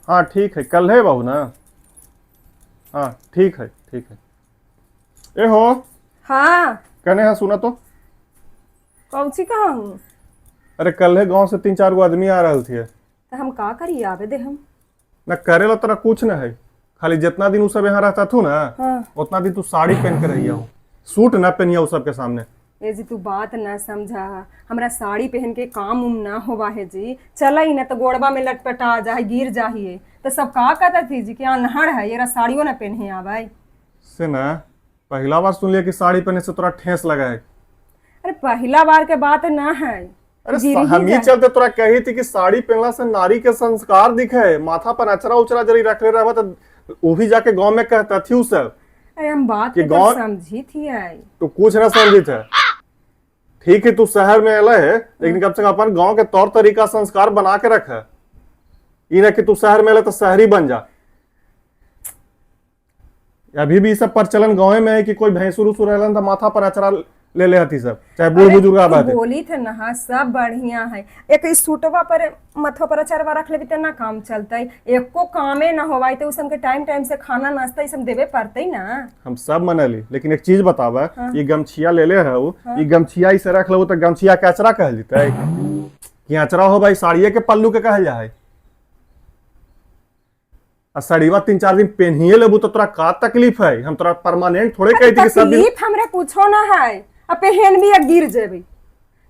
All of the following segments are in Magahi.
हाँ ठीक है, कल है बहू ना। हाँ ठीक है, ठीक है। ए हो। हाँ। कने है सुना तो। कौन सी कहा हूँ? अरे कल है गांव से 3-4 गो आदमी आ रहे थे। तो हम का करी, आवे दे हम। ना करे ला तोरा कुछ ना है, खाली जितना दिन उ सब यहाँ रहता थू ना, हाँ। उतना दिन तू साड़ी पहन के रहिया हो, सूट ना पहनिया उ सबके सामने। ए जी तू बात ना समझा, हमरा साड़ी पहन के काम उम ना होवा है जी, चला ही ना तो गोड़वा में लटपटा जा है, गिर जाहिए। तो सब का कहता थी जी कि अनहड़ है, ये साड़ियों ना पहने आवे। से ना पहला बार सुन लिया कि साड़ी पहने से तोरा ठेस लगा है। अरे पहला बार के बात ना है। अरे गिर ही हम ही जाए। चलते तोरा कही थी कि साड़ी पहनला से नारी के संस्कार दिखे, माथा पर अचरा उचरा जरी रखले रहबा तो वो भी जाके गांव में कहता थी उ सब। अरे हम बात कि के तो समझी थी आई। तो कुछ ना समझी थे। ठीक है तू शहर में अला है, लेकिन कम से कम अपन गांव के तौर तरीका संस्कार बना के रख। ई ना कि तू शहर में अला तो शहरी बन जा। अभी भी सब प्रचलन गाँव में है कि कोई भैंसुर उसुर रहलन तो माथा पर अचरा ले ले हती सब, चाहे बूढ़ बुजुर्ग आबा हती। बोली थे ना, हाँ सब बढ़िया है। एक इस सूटवा पर मथवा पर अचरवा रख लेबी त ना काम चलते, एको कामे ना होवाई तो उस हमके टाइम टाइम से खाना नाश्ता ई सब देवे पड़ते ना। हम सब मनली, लेकिन एक चीज बतावा, ये गमछिया ले ले हो, ये गमछिया इसे रख लो तो गमछिया के अचरा कहल जतै कि अचरा हो भाई साड़िए के पल्लू के कहल जाए। आ साड़ीवा 3-4 दिन पहनिए लेबू तो तोरा का तकलीफ है? हम तोरा परमानेंट थोड़े कही थी कि सब दिन तकलीफ हमरा कुछो ना है, आ पहन भी आ गिर जेबी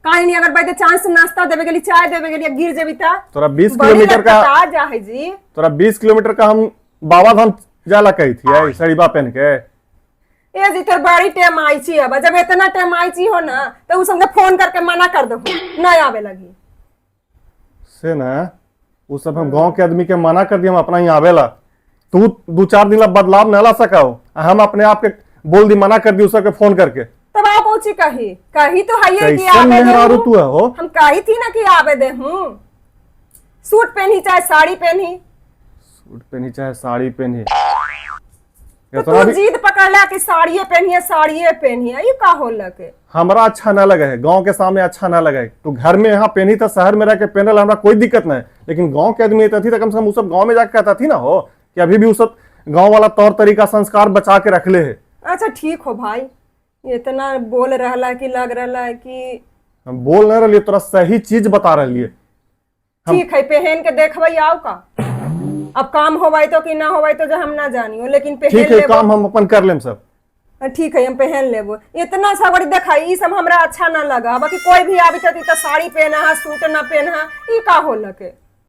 काहे नहीं, अगर बाय चांस नाश्ता देवे गेली चाय देवे गेली गिर जेबी त तोरा 20 बड़ी किलोमीटर का लटपटा जा है जी। तोरा 20 किलोमीटर का हम बाबा धाम जाला कही थी आई साड़ीवा पहन के। ए जी तोर बड़ी टाइम I छी, अब जब इतना टाइम I छी हो ना तो उस हमके फोन करके मना कर दो ना आवे लगी। से ना वो सब हम गांव के आदमी के मना कर दिया, हम अपना ही आवेला। तू 2-4 दिन ला बदलाव न ला सकाओ, हम अपने आप के बोल दी मना कर दी उस सबके फोन करके। तब आप पूछी कही कही तो है कि कैसन आवे दे मेहरारू हूँ। तू है हो? हम कही थी ना कि आवे दे हूँ, सूट पहनी चाहे साड़ी पहनी। सूट पहनी चाहे साड़ी पहनी। तो तू जिद पकड़ ला कि साड़िए पहनिए साड़िए पहनिए, ये का होला के? हमरा अच्छा ना लगे है, गांव के सामने अच्छा ना लगे है। तो घर में यहाँ पहनी था, शहर में रह के पहनल हमरा कोई दिक्कत नहीं, लेकिन गांव के आदमी थी तो कम से कम वो सब गांव में जाके कहता थी ना हो कि अभी भी वो सब गांव वाला तौर तरीका संस्कार बचा के रख ले है। अच्छा ठीक हो भाई, इतना बोल रहा कि लग रहा है कि हम बोल नहीं रही, तोरा सही चीज बता रही है। ठीक है पहन के देखबई आओ का, अब काम होवाई तो कि ना होवाई तो जो हम ना जानियो, लेकिन पहन ठीक है लेबो। काम हम अपन कर लेम सब। ठीक है हम पहन लेबो। इतना सब देखा ई सब हमरा अच्छा ना लगा, बाकी कोई भी आबी तो साड़ी पहना है सूट ना पहना, ई का होला के?